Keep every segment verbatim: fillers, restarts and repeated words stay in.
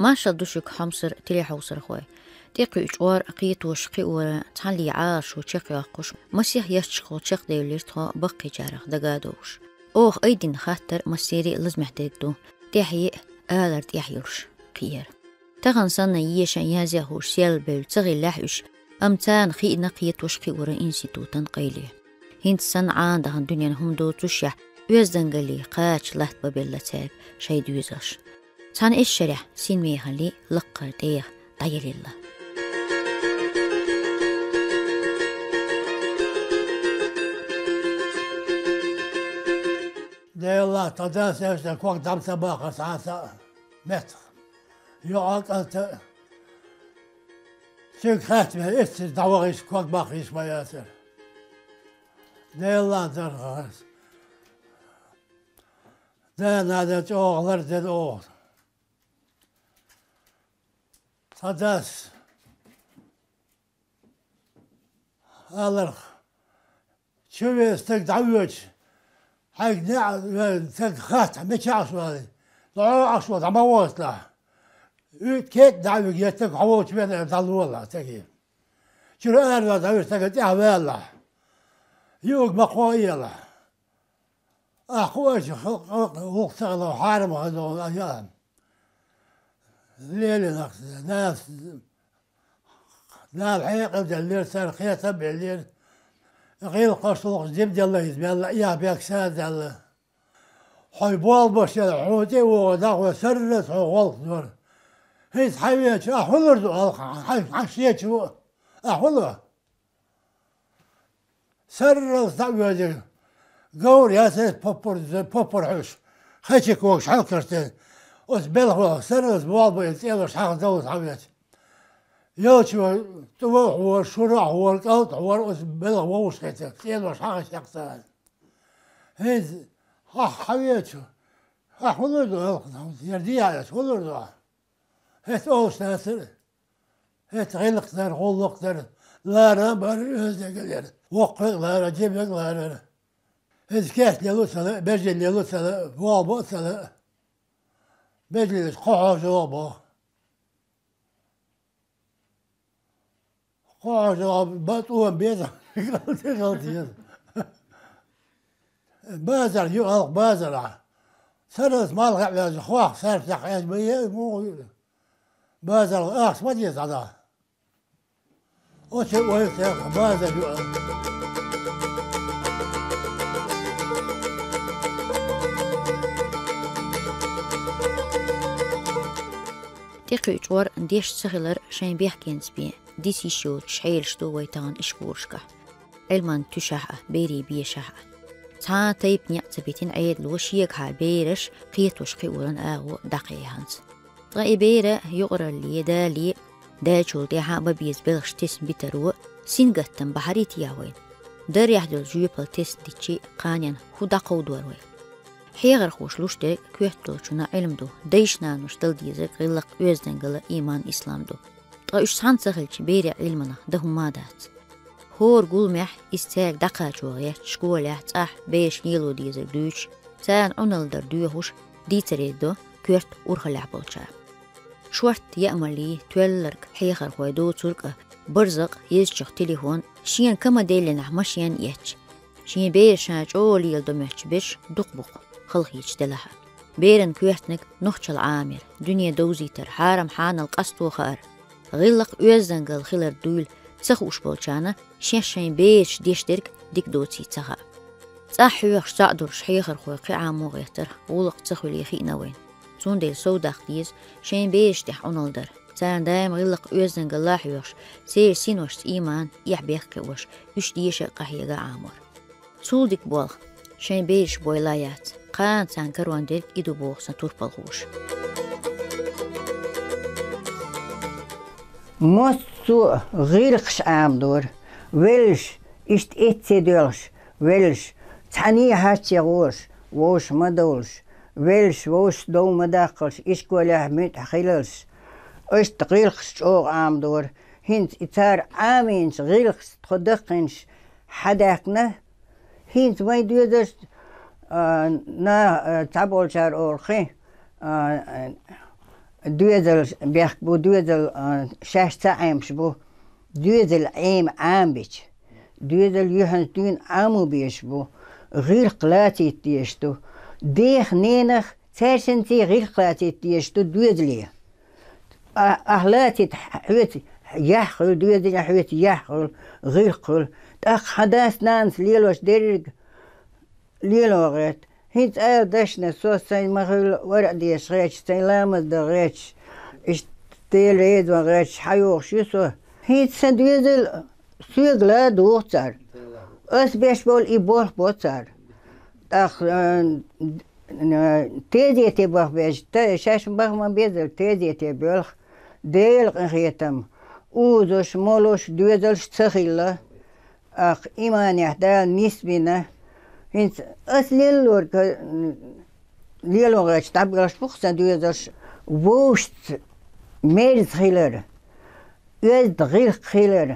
Маршал ду шуьга, хьомсара телехьовсархой. ТӀекхуьучу гӀор кхетош кхиоран цхьаллий Ӏалашо чекхйоккхуш, масех ярташкахула чекхдевлира тхо баккхийчарах дагадовш. Оха айдина хаттар массеран а лазамехь дерг ду, тӀаьхье а алар тӀехь йолуш кхиар. Тахана санна еша язъян хууш сел бевлла ца хиллехь уьш, амма царна хиъна кхетош кхиоран институтан къайле. ХӀинца санна Ӏанадахана дуьненан хӀума доцушехь, оьздангаллий кхача латтабан белла цаьрга шайн доьзалш. Цхьана эшшарехь синмехаллий лаккхара тӀегӀа дӀаялийла. Делла, тхан дас эшна ког дам ца бахар цхьаца а меттах. ЙоӀа а, кӀанта а. Цуьнга хаьттина, эццара дӀавахийша, ког бахийша ма яцара. Делла, дархьа ас. Да, нана чӀогӀа лардина оха. Цхьа дас аларх: чу вен стаг дӀавоьдуш, хьайга неӀ вен стаг хатта, мичахь аш валий? ДӀо Ӏаш ву, дӀа ма вахалахь. УьйтӀа кеда дӀа а вига, я стаг хьо волчу вен аьлла, дӀалолахь стаге. Чуьра ара ваьлла дӀавоьду стаг, тӀаьхьа валалахь. Юург ма кхоаелахь. Ахь кху аша гӀуллакх ца хилла хьарам хазо а яа. Лелинах, нас, Дала хьекъал деллера, цара кхета а беллера. ГӀиллакхаш лохуш дима делла иза мелла, эхь бегаш а даьлла. Хьо болх беш елахь, хьуна тӀе а вогӀий, дӀахьо сарралц хьо гӀуллакх дора. ХӀинца хьан веача, ахь хӀун лур ду алхахь, хьан, хьан шеча ву, ахь хӀун ло? Сарралц дӀа а воьдий, говр яцара поппар, поппар хьуьш, хачи когаш хьалкхаьчтина. Оцу белхо сарралц болх бан цӀенош хьаха довза хьан веача. Йолчо тӀе а хьора, шура а хьора, кӀалт а хьора, оцу белхан вовшахкхетира, цӀенош хьаха шекхтана. ХӀинца хьан, хьан веача, ахь хӀун лур ду, алхна, яра дехьа а эцна, хӀун лур ду ахь? ХӀетта олуш дацара. ХӀетта гӀиллакх дара, гӀуллакх дара. Лара а бара, оьздангалла яра. Воккхаве а лара, жимаве а лара. Иза кечдина лело ца лаа, беждина лело ца лаа, вогӀу бо а ца лаа. Беждинарш кхо хьожа вогӀу боху. Кхо хьожа вогӀу, бан тӀом беза. Базар ю, алха базарахь. Сарралц малх а ваьлча, хох саьрсехь хьежа ма е, муха ю? Базар ахча ма деза хьан. Оцу вай цхьа базар ю. ТӀекхуьучу гӀор деш ца хилар шайн бехкенца бен, диса йиш йоцуш хьелаш ду вай тахана ишколашкахь. Ӏилман туьшахь а, берийн бешахь а. Цхьа а тайпа некъ ца битина Ӏедало шегахьара бераш кхетош кхиоран агӀо дӀакхехьанца. Ткъа и бер юкъаралле, дале, даьллачул тӀаьхьа бан беза белхаш тесна битаро, сингаттам бахьарий техьа вайна? Даррехь долу жоьпалла тесна дитчи, кханенна хӀун дӀакховдор вай? Хьехархоша луш дерг коьрта долчунна Ӏилма ду, дайша-наноша дала дезарг гӀиллакх, оьздангалла, ийман, ислам ду. Ткъа уьш цхьаьна ца хилча, берийн Ӏилманах дан хӀумма а дац. ХӀора гуламехь иза цаьрга дӀакхачо гӀерташ, школехь, цӀахь бераш лело дезарг дуьйцуш, царна Ӏуналла дар доьхуш, дийцаре до коьрта урхаллехь болчара. Шортта яа-малий, тоьлларг хьехархой доцург а, барзакъ, езачух телефон, шена ка ма деллинехь машен а эцча, шен берашна чӀогӀа лела до моьттуш берш дукха бу-кх, халахеташ делахь а. Беран коьртаниг нохчалла Ӏамор, дуьне довзийтар, хьарам-хьанал къасто хаар, гӀиллакх, оьздангалла хилар дуйла ца хууш болчарна шаьш шайн бераша деш дерг дика доций ца хаьа. ЦӀахь хьоьхуш цхьаъ долуш хьехархой кхин Ӏамо гӀертарх гӀуллакх ца хуьлий хиъна вайна. Цундела совдаккха деза шайн бераш тӀехь Ӏуналла дар, царна даим гӀиллакх, оьздангалла хьоьхуш, церан синошца ийман, эхь-бехк кхиош, уьш деша а, къахьега а Ӏамор. Цул дика болх шайн бераш бойла яц, кхана царна карон дерг и ду боху сан турпалхоша. Массо а гӀиллакхаш Ӏамадора, веллаш, иштта эцце доьлхуш, веллаш, цхьаьний хьаьчче гӀош, вовшах ма довлуш, веллаш, вовшах дов ма даккхалаш, ишколехь муьтӀахь хилалаш. Иштта гӀиллакхаш чӀогӀа Ӏамадора. ХӀинца и цара Ӏамийначу гӀиллакхашца тхо даккхийнаш хьадаьккхина, хӀинца вайн доьзалш, а, на, а, цхьаболчара олу кхин, а, а, Доьзал бехк бу, доьзал, а, шаьш ца Ӏемаш бу. Доьзал Ӏема Ӏамбича, доьзал юьхьанца дуьйна Ӏамо безаш бу. ГӀиллакх лацийта дезаш ду. Дех, ненах, цаьршинца гӀиллакх лацийта дезаш ду доьзале. А-, ахь лацийта хьоьца яхь хуьлу, доьзале хьоьца яхь хуьлу, гӀиллакх хуьлу. ТӀаккха хьан дас-нанас лелош дерриг лело гӀерта. ХӀинца ала дашна, со сайн ма хуьлу вара а дезаш гӀерташ, сайн ламаз дан гӀерташ, иштта Дела реза ван гӀерташ хьайогӀуш ю со. ХӀинца сан доьзал соьга ла духу цара. Ас беш болу и болх бо цара. ТӀаккха, э, э, тезете бахбеш, те, шаьш баха ма безара тезете боьлху, Делан къинхетам, узуш, молуш, доьзалш ца хилла. Ах, иманехь Дала нисбина. ХӀинца ас леллорг, лело гӀерташ дӀабоьлхуш бу-кх сан доьзалш, вовшашца мерза хилар, оьзда гӀиллакх хилар,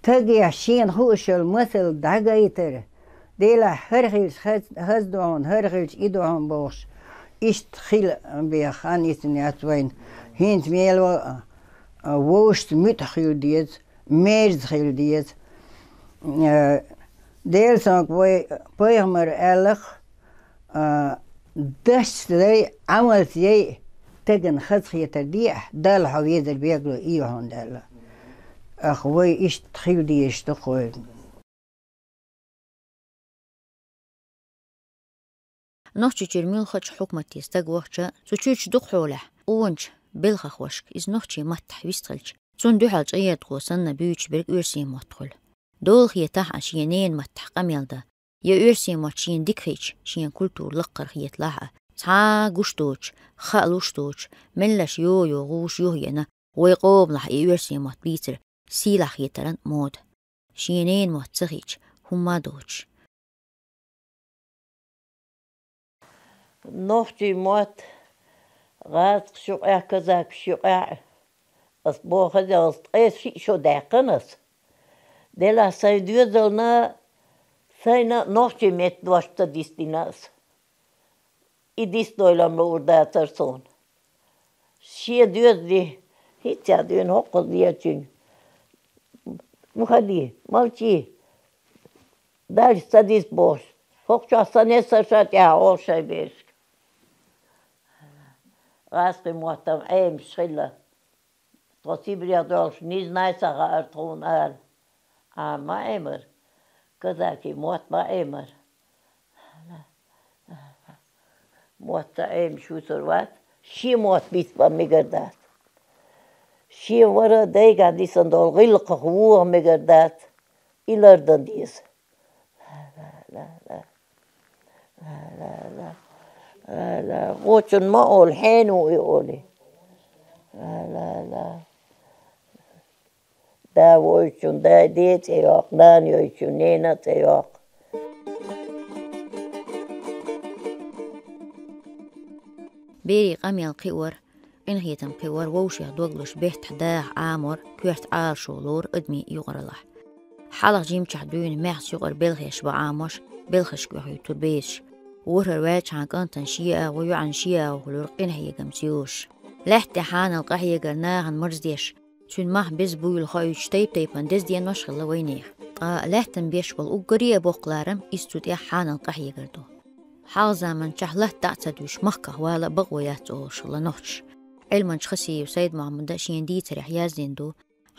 стагехь шена хууш йолу масал дӀагайтар, делахь хӀара хилча хаз-, хаза ду хьуна, хӀара хилча и ду хьуна бохуш, иштта хила беха хан йисина яц вайна. ХӀинца мело а, а, вовшашца муьтӀахь хила деза, мерза хила деза. Э, Делан соьга вай пайхамар аьлларх, а, дашца яй, Ӏамалца яй, стеган хазахетар де ахь, Далла хьо везар бегало и ю хьуна аьлла. Ах, вай иштта хила дезаш ду-кх вай. Нохчийчуьра муьлххачу хьукмате стаг вахча, цу чуьрчу дукхахьолехь, къоначу белхахошка иза нохчийн маттахь вистхилча, цунна дуьхьал чӀагӀердахо санна буьйцуш берг оьрсийн мотт хуьлу. Долахетахь а шен ненан маттахь къамел дан, я оьрсийн мотт шена дика хиъча, шен культура лаккхара хеталахь а, цхьа а гуш доцуш, хаа луш доцуш, меллаша йо-йо гӀуш юхаеана, вай къомалахь и оьрсийн мотт бийцар сийлахь хетаран мода. Шен ненан мотт ца хиъча, хӀумма а доцуш. Нохчийн мотт гӀазкхаша юкъахь, казакаша юкъахь, ас боху хаза, ас ткъе шиъ шо даьккхина ас. Делахь сайн доьзална, сайна нохчийн меттан дош ца дисдина ас. И дисдойла-м луур дацара суна. Шен доьзале, хӀинца а дуьйна хӀокхуза лелачуьнга: «Уходи, молчи, дальше садись», — бохуш, хӀокху чохь сан несарша тӀехь олу шайн берашка. ГӀазкхийн мотт-м Ӏемаш хилла. Тхо Сибрех долуш низна а ца хаьара тхуна ала. Ӏама ма Ӏемара, казакийн мотт ма Ӏемара. Мотт ца Ӏемаш вуьсур вац, шен мотт бицбан мегар дац. Шен вара дайгахь дисина долу гӀиллакхах воха мегар дац, и лардан деза. Вочун ма олу, хьенан ву и олий. Да войчун да, ден цӀе йоккху, нана йойчун ненан цӀе йоккху. Берийн къамел кхиор, къинхетам кхиор, вовшех дог луш беттахь даха Ӏамор, коьрта Ӏалашо лору адамийн юкъараллахь. Хьалха жимчохь дуьйна маьхза юкъара белхеш бан Ӏамош, белхашка оьхуьйтур безаш. ВорхӀар ваьлчахьана кӀантана шен агӀо, йоӀана шен агӀо хуьлура къинхьегамца йозуш. Лаьтта тӀе хьанал къахьегар нахана марздеш, цуьнан мах беза буйла хоуьйтуш тайп-тайпана деза денош хилла вайнехан. Ткъа лаьттан беш болу уггаре а боккха ларам иза цу тӀехь хьанал къахьегар ду. Хьалха заманчохь латта дӀа а ца дуьйш, махках вала а бакъо яц олуш хилла нохчаша. Ӏилманча Хасиев Сайд-Мохьмада шен дийцарехь яздина ду,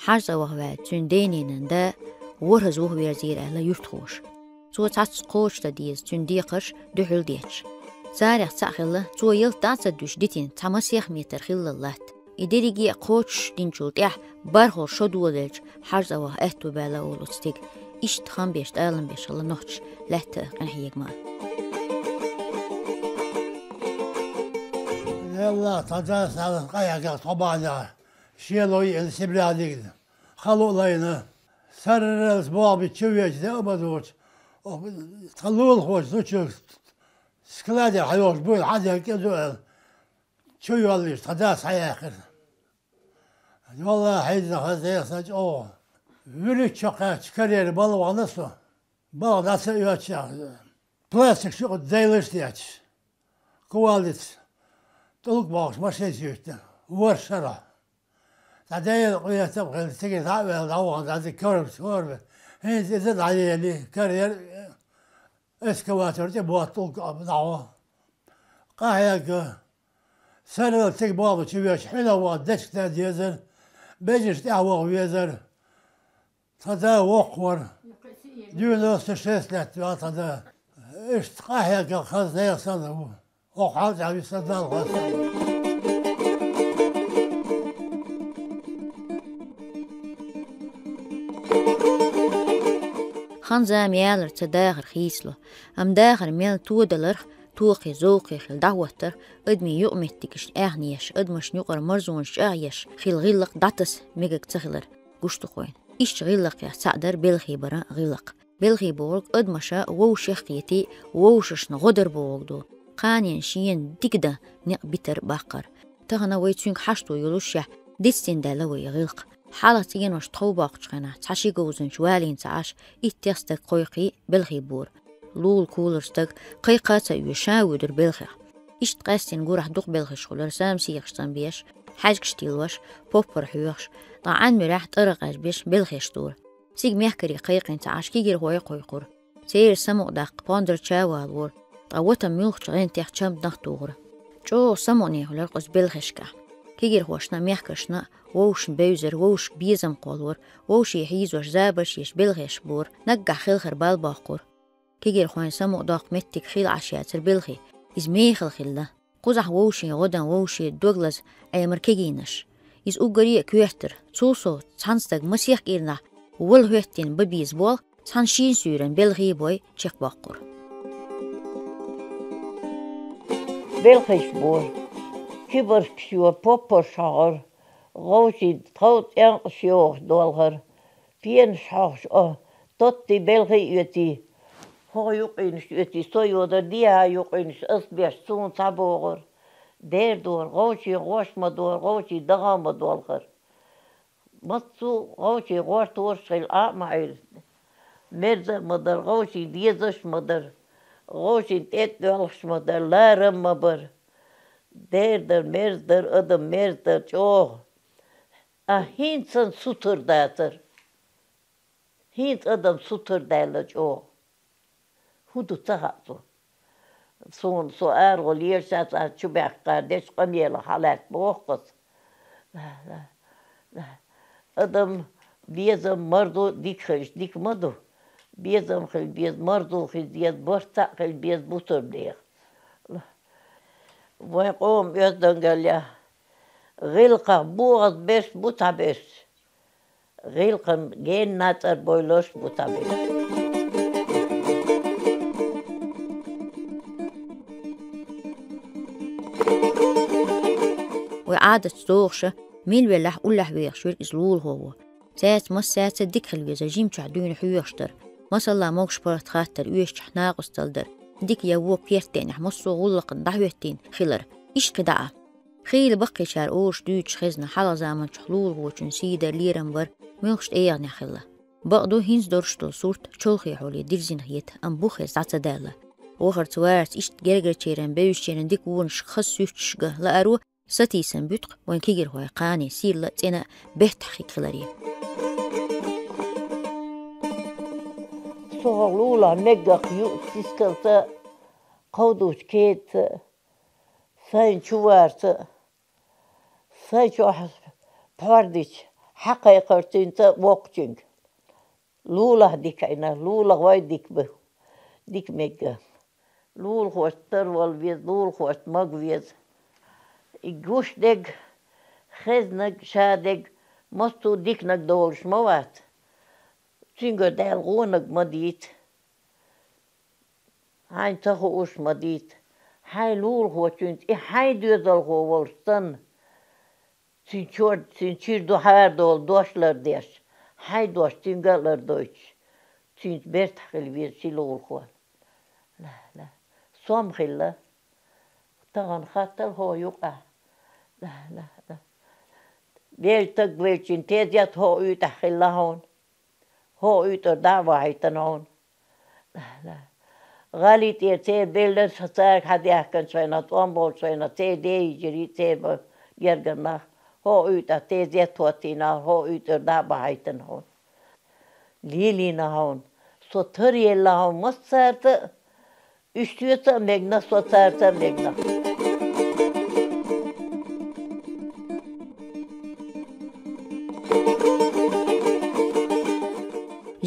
хьажцӀа ваха ваьлча, цуьнан ден-ненан да ворхӀаза вухаверзийра аьлла юьртахоша. Цо цхьацца кхочушдан деза цуьнан декхарш дуьхьал детташ. Царех цхьаъ хилла, цо ялта дӀа а ца дуьйш дитина цхьа масех метр хиллал латта. И дерриге а кхочушдинчул тӀаьхьа бархӀалгӀа шо доладелча, хьажцӀа ваха аьтто баьлла олу оцу стеган. Иштта хам беш, тӀалам беш хилла нохчаша лаьтта а, къинхьегам а. Ялла, тхан дас хьалха къахьегна тхо бахьанехь, шело йиъна Сибрех дигна. Хало а лайна, сарралц болх бича чу веача, де а ма дучу, оха тхан лулахочу зудчуьнга складе хьайолуш буйла хьан дерг кӀеза аьлла, чу йоллийша тхан дас хьаяьккхира. Йолла хьийза хаза дехна чӀогӀа. ВуьрхӀитта шо кхаьчча карьера балха вахана со. Балха дӀа ца оьцуш, пластик шуьйра дайлаш а детташ, кувалдица тӀулг бохуш машен чуьйттина. ворхӀ шарахь. Цхьа дела къоьца а хилла, цига дӀа а ваьлла, дӀавахана, дӀа цига кораб, кораб. ХӀинца иза дӀаели, карьер, экскаватор тӀе боттул дӀагӀо. Къахьегна, саррал цига болу чу веш, хьуьнагӀ ваха дечиг дан дезара, бежаш тӀаьхьа ваха везара. Тхан да воккха вара. Девяносто шесть лаьтта ваьлла тхан да. Иштта къахьегна хаза нехан санна ву. Оха хьал тӀехь виса Далла хаза. Хан-зама ялар ца дахар хийцало, амма дахар мел тодаларх, тохе, зовкхе хила дӀахӀоттарх, адамийн юкъаметтигашна аьхна еш, адамашна юкъара марзонаш чӀагӀъеш хила гӀиллакх дӀатаса мегаш ца хилар гуш ду хьуна. Иштта гӀиллакхех цхьаъ дара белхий баран гӀиллакх. Белхий бохург адамаша вовшех кхетий, вовшашна гӀо дар бохург ду. Кханенна шена дика дан некъ битар, баккхар. Тахана вай цуьнга хьашто йолушшехь, дицдина даьлла вай и гӀиллакх. Хьалха цӀенош тхов боккхучу хенахь, цхьа ши говзанча валийна ца Ӏаш, иттех стаг кхойкхий белхий бора. Лула кулара стаг кхайкха а ца оьшу, ша а воьдура белхех. Иштта къаьстина гурахь дукха белхаш хуьлура, самсехаш цӀанбеш, хьаьжкӀаш тиллош, поппар хьоьхуш, ткъа Ӏан муьрехь тӀара къаьжбеш белхеш дора. Цига мехкарий кхайкхийна ца Ӏаш, кегирхой а кхойкхура. Церан самукъадаккха пондар ча а валавора, ткъа ватан муьлххачу гӀентех чамданах а тухура. ЧӀогӀа самукъане хуьлура оцу белхешкахь. Кегирхошна а, мехкаршна а вовшашна бевзара, вовшашка безам кхоллора, вовшийн хьийзош, забарш еш белхеш бора, наггахь хелхар бала боккхура. Кегирхойн самукъадоккху меттиг хилла Ӏаш яцара белхий, иза мехала хилла. Кхузахь вовшийн гӀо дан, вовшийн дог лаза Ӏемара кегийнаш. Иза уггаре а коьртара, цул сов цхьана стага масех кӀирнахь вала хӀоьттина бан беза болх цхьана шина суьйранна белхий а бой чекхбоккхура. Белхаш бора, кибаргаш йора, поппарш хьоьхура, гӀовшийн тхов цӀенкъаш йохуш долхура, пенаш хьоьхуш, о, тоттий белхий а оьций, хӀокху юккъийнаш оьций, со йодара дехьа юккъийнаш, ас беш суна цхьабогӀура. Дера дора, гӀовшийн гӀош ма дора, гӀовшийн дагӀа ма долхура. Массо а гӀовшийн гӀортораш хилла, Ӏа а ма Ӏийра. Мерза а ма дара, гӀовшийн дезаш а ма дара, гӀовшийн тӀетӀоьлхуш ма дара, ларам а ма бара. Дера дара, мерза дара, адам мерза дара чӀогӀа. А хӀинца санна сутара дацара. ХӀинца адам сутара даьлла чӀогӀа. ХӀун ду ца хаьа цо. Суна со арагӀо лелаш, цхьа чубаьхка дечу къамелах хьалаьцна боху аса. Адам безам, марзо дика хилча дика ма ду. Безам хила беза, марзо хила деза, барт цхьаъ хила беза бусалба нехан. Вайн къоман оьздангаллехь, гӀиллакхах богӀазберш бу цхьаберш. ГӀиллакхан генна цӀарбойлош бу цхьаберш. Вай Ӏадатца догӀуша, мила веллехь уллехь вехаш верг иза лулахо ву. Цаьрца массаьрца дика хила веза, жимчохь дуьйна хьоьхуш дара. Масала, могуш-паргӀат хаттар, оьшучохь накъосталла дара. Дика я вон керттенехь массо а гӀуллакхна дӀахӀоьттина хилар. Иштта кхидӀа а. Хийла баккхийчара олуш дуьйцуш хезна, хьалха заманчохь лулахочун сий дара, лерам бара, муьлххачу тӀегӀанехь хилла. Бакъду, хӀинца долуш долу сурт чолхе хьоле дирзина хета, амма буххеза дӀа ца даьлла. Вахарца, варца иштта гергарчеран, бевзачеран дика вонаш хаза суьрташ ган лааро сатийсам буьту-кх вайн кегирхой кхане сийлалла а, цӀена а, беттахь хиг хиларе. Со хӀокху лулахь меггах юург сискалца а, кховдучу кедаца а, сайн чуварца а, сайн чохь пхьор дича, хьакхайкхарцуьнца а воккхачуьнга. Лулахь дика Ӏина, лулахь вай дика бу, дика мегга. Лулахошца тарвала веза, лулахошца мага веза. И гуш дерг, хезнарг, шадерг, массо а диканиг долуш ма вац. Цуьнгара даьлла гӀонаг ма дийца. Хьайна ца хууш ма дийца. Хьайн лулахочуьнца и хьайн доьзалхо волуш санна, цуьнан чор-, цуьнан чуьра ду хьара долу дош лардеш, хьайн дош цуьнга а лардойтуш, цуьнца бертахь хила веза ши лулахо. Ла, ла. Сом хилла. Тахана хаттал хӀо юкъахь. Ла, ла, ла. Велла стаг веллачун тезет хӀо уьйтӀахь хилла хьуна. ХӀо уьйтӀар дӀа а вахьийтина хьуна. ГӀали тӀера церан белларш а цаьрга хьадаьхкинчу хенахь, тӀом болчу хенахь, церан ден йижарий, церан ба-, гергара нах, хӀокху уьйтӀа тезет хӀоттийна, хӀокху уьйтӀара дӀа а бахьийтина хьуна. Лелийна хьуна, со тара елла хьуна массарца а, уьш соьца а мегна, со царца а мегна.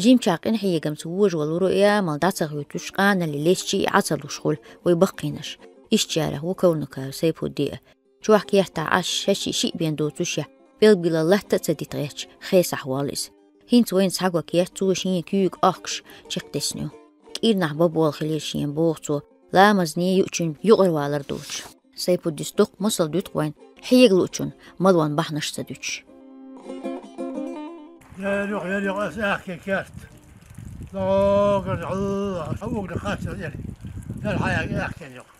Жимчохь къинхьегамца вожа валур ву и амал дӀа ца хӀуьттуш, къанале лесча а Ӏа ца луш хуьлу вай баккхийнаш. Иштта чарах ву Кавнакаев Сайпудди а. Чохь кертахь Ӏаш шаьш шиъ бен доцушехь, пӀелг билла латта а ца дита гӀерташ, хесахь воллу иза. ХӀинца вайна схьагой керт цо шен куьйга охкуш чекхдесна ю. КӀирнахь бан болу хилира шена, боху цо, ламазне юучун юкъара валар доцуш. Сайпуддис дуккха масал дуьту вайна, хьега луучун малон бахьанаш ца дуьтуш. Яр юха, яр юха, аса аьхке керт. Догар Аллах, угна хатта яр. Яр хьаяга аьхке юха.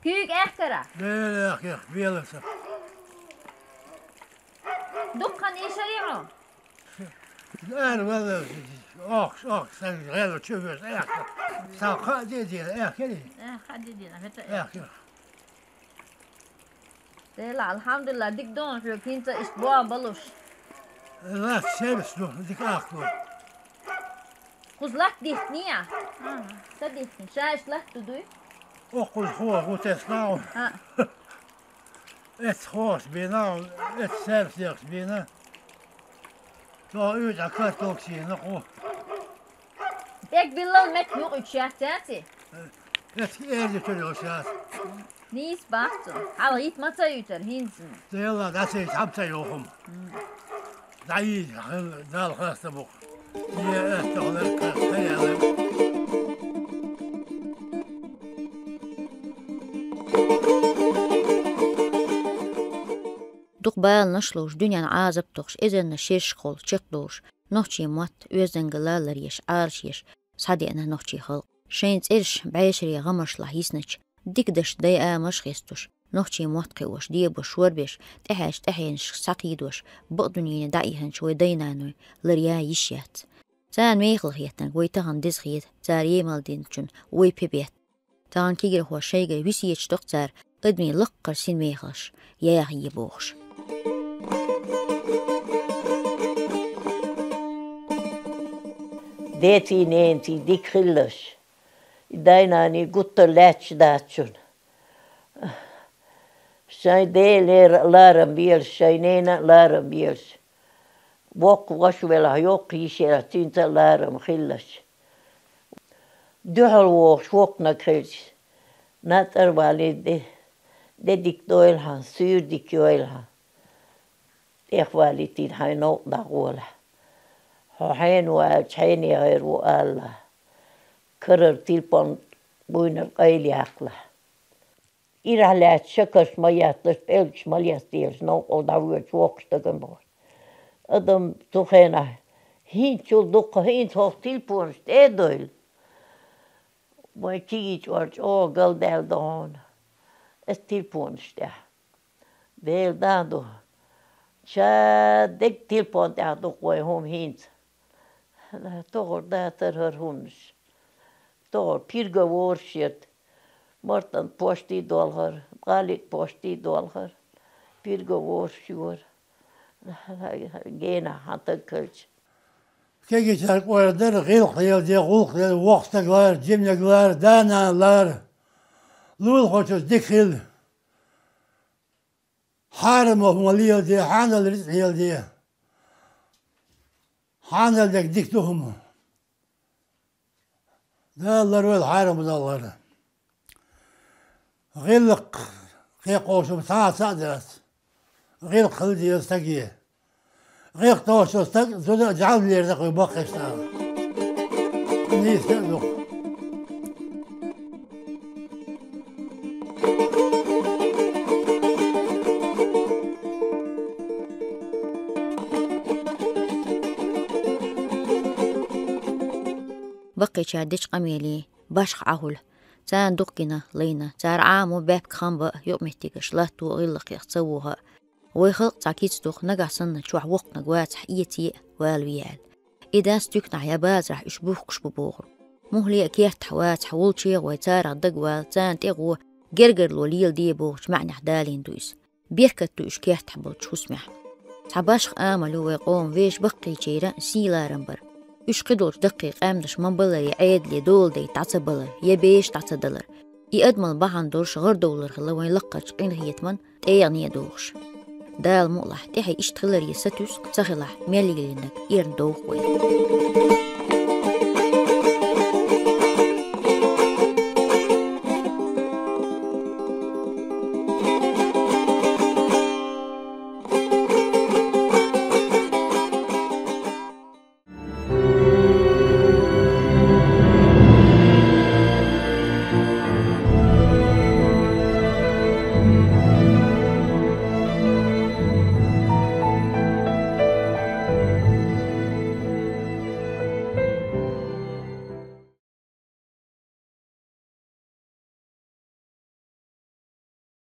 Куьйга аьхкара? Бер аьхке, беласа. Дуккха хан ийшарий хьо? Ара вала, охкуш, охкуш, сан гӀело чу веш, аьхка. Сан кхаа де дела, аьхкарий? Э, кхаа де дела, хӀета аьхка. Дела, алхьамдулилла, дика ду хьоьга хӀинца иштта бохам балуш. Лац сервис ду, дика ахло. Кхуза латта дихкиний ахь? Ага. Ца дихкина. Ша иштта латта ду дуй? О, кхуза хо, гу тесна. А. Эцхьош бина, эцхьош бина. Цо уьйтӀа картолк сийна хӀу. Тек биллал меттиг юкъа уьтуш яц, яций? Эцхьош эрзичуьра йолуш яц. Нийса бац цо. Хьала йита ма ца юьйтара хӀинца. Делла, дӀа ца йита, хьан ца йоху-м. ДӀаийца, хьан Дала хаста бу-кх. Е, э, тохлар, кхайалар. Дукха баланаш ловш, дуьненан Ӏазап тохуш, эзарнаш шерашкахула чекхдолуш, нохчийн мотт, оьздангалла ларъеш, Ӏалашъеш, схьадеана нохчийн халкъ. Шайн цӀераш бӀешерийн гӀамашлахь йисначу, дика дашна дайн амалш а хестош, нохчийн мотт кхиош, дебош, шорбеш, тӀаьхьарчу тӀаьхьенашка схьакхийдош, бакъдуьнене дӀаихначу вайн дай-наной ларъян йиш яц. Царна мехала хетарг вай тахана деза хета, цара емал динчунна вай пе бетта. Тахана кегирхой шайгара весеташ до-кх цара, адамийн лаккхара синмехаллаш яхъе бохуш. Деций, ненаций дика хилалаш, и дай-наний гуттар лаьтташ дац шуна. Шайн Делера а ларам белаш, шайн ненан а ларам белаш. Воккха ваша велахь, йоккха йиша елахь, цуьнца а ларам хилалаш. Дуьхьал вогӀуш воккханиг хилча, нацӀар валий де, де дика дойла хьан, суьйра дика йойла хьан. ТӀехвалийтина хьайн новкъа дӀагӀолахь. Хьо хьенан ву аьлча, хьенехан ву алалахь. Карара тилпан буйнар къайлаяккхалахь. Ирахь лаьцна шакарш ма етталаш, пӀелгаш ма лестаделаш, новкъа дӀавоьдуш воккхачу стагана бохуш. Адам цу хенахь хӀинцачул дуккха, хӀинца хӀокху тилпонаш тӀе а дойла. Вайн кегийчӀор чӀогӀа галдаьлла ду хьуна. Аса тилпонаш тӀехь. Дела дан ду. Ша дерг тилпон тӀехь ду-кх вайн хӀума хӀинца. Тохар дацара хӀара хӀуманаш. Тохар пирга вораш ерта. Мартан почтий долхара, гӀалик почтий долхара. Пирга вораш йора. Генахь хьан таг хилча. Кегийчаьрга ойла дара, гӀиллакх леладе, гӀуллакх леладе, воккха стаг лара, жиманиг лара, да-нана лара. Лулахочуьнца дика хила. Хьарам хӀума леладе, хьанал рицкъ леладе. Хьанал дерг дика ду хӀума. Дала ларвойла хьарам даллара. ГӀиллакх кхайкхош хӀума цхьа а ца а дац. ГӀиллакх хила деза стаге. ГӀиллакх долчу стаг зуда а жӀаьла лерина вай баккхийчара. Нийса а ду-кх. Баккхийчара дечу къамеле башха Ӏа хуьлу. Царна дукха гина, лайна, цара Ӏамо баьпкан хам бан а, юкъаметтигаш латто а, гӀиллакхех ца воха а. Вай халкъ цхьа кица ду-кх, нагахь санна чохь воккханиг вацахь, эце а, валаве аьлла. И дац туьканахь я базарахь уьш бухкуш бу бохург. Муххале а кертахь вацахь, волчу гӀой царах дагавала, царна тӀе а гӀо, Гергарло леладе бохучу маьӀнехь далийна ду иза. Беркат ду уьш кертахь болчу хӀусамехь. Цхьа башха амал ю вай къоман вешан баккхийчеран сийларам бар. Уьш кхидолчу даккхий къаьмнаш ма-баллара Ӏедале дола дайта дӀа ца балар я беш дӀа ца далар. И адамал бахьана долуш гӀардовлар хилла вайн лаккхарчу къинхетаман тӀегӀане а дохуш. Дала мукъалахь, тӀаьхье иштта хиларе сатуьйсу, ца хилахь, мел йиллинарг эрна довха вай.